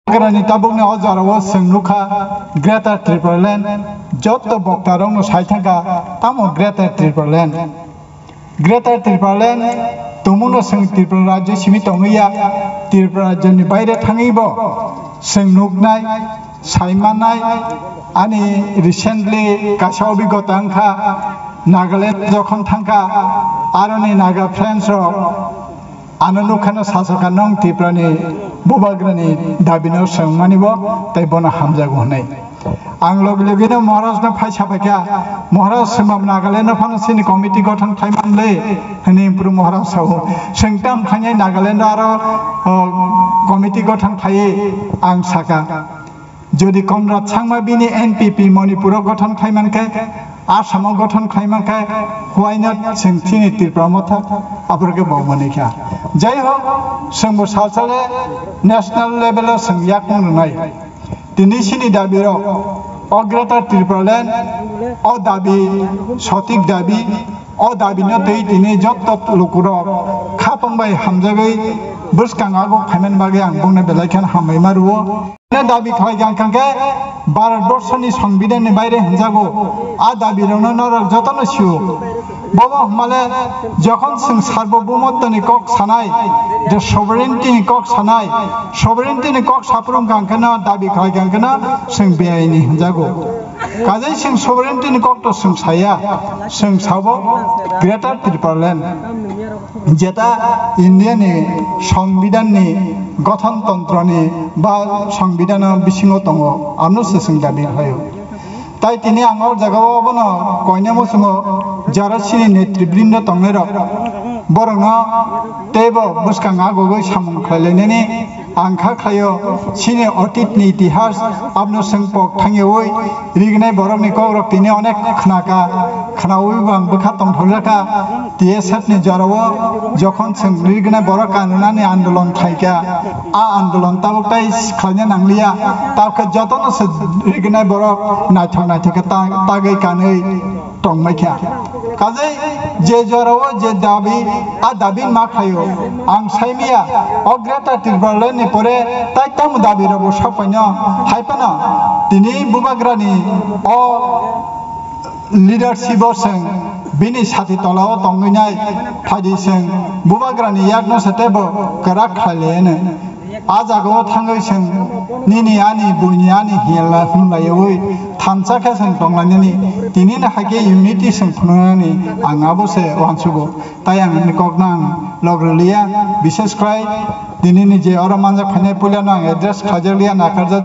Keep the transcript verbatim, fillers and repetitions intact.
Bubagrani tabukni o jorao chwng nukha Greater Tipraland, jotto boktarokno sai thangkha, tamo Greater Tipraland. Greater Tipraland tongmungno chwng Tripura rajyo simi tongwi ya, Tripura rajyoni baire thangwibo chwng nuknai, saimannai, ani recently kaisa obhigota wngkha, Nagaland jokhon thangkha, aroni Naga friends rok ano nukha no sasoka nong Tripurani bubagrani dabino swngmani bo tei bono hamjago hwnwi. Ang logi logi no Maharaj no phai sapaikha, Maharaj swngma Nagaland no phano chini committee gothon khlai manle hwnwi Puru Maharaj sao. Swng tam khainai Nagaland aro, o, committee gothon khlai ang saka. Jodi Conrad Sangma bini N P P Manipur o gothon khai mankhe, Assam o gothon khai mankhe, why not chwng chini Tripura Motha aphuru khe bo manwi kha. Jai hok, chwng bo sal sale national level o chwng yakung rwnai. Tini chini dabi rok, o Greater Tipraland, o dabi, sotik dabi, o dabi no twi tini jotto lukurok khapang bai hamjagwi bwskang ago phaiman bagwi ang bongni belai kheno hambai ma rwo. Dabi khlai kha hwnkhe Bharat borso ni Songbidan ni baire hwnjago. A dabi rokno norok jotono sio. Bobo hwnmale jokhon chwng sarbo bhumotto ni kok sanai, the sovereignty ni kok sanai, sovereignty ni kok saphuru hwnka hwnkhe no dabi khlai kha hwnkhe no chwng beaini hwnjago. Kajai chwng sovereignty ni kok to chwng saya, chwng sabo Greater Tipraland. Jeta India ni Songbidan ni gothon tontro ni ba Songbidan o bisingo tongo, ano se chwng dabi khlaio. Tai tini ang o jaga o bono koina muchungo jara chini netribrindo tongnai rok, borokno teibo bwskang agogoi samung khlai lainani ang kha khlaio. Chini otit ni itihas abno chwng pok thangyawi rignai borok ni kok rok tini onek khnaka, khnawi bo ang bwkha tongthokjak kha. T S F ni jorao jokhon chwng rignai borok kanunani andolon khlaikha, a andolon tabuk tai khlaina nangliya, tabuk khe jotono se rignai borok naithok naithok khe ta-, tagwi kanwi tongmaikha. Kajai je jorao je dabi, a dabi ma khlaio, ang saimaya o Greater Tipraland ni pore tai tamo dabi rok bo sapaino, hai phano tini bubagrani o leadership o chwng bini sati tola o tongwi nai, phaidi chwng bubagrani yakno se teibo kwrak khlai laiyano. A jaga o thangwi chwng nini ani buini ani hiyala hwnlaiwi thansa khe chwng tonglainani. Tini ni hai khe unity chwng phunuknani ang abo se uansugo. Tai ang ani kokno ang log rwliya, bishes khlai tini ni je oro manjak phainai puila no ang address khlaijak liya, nakarjak.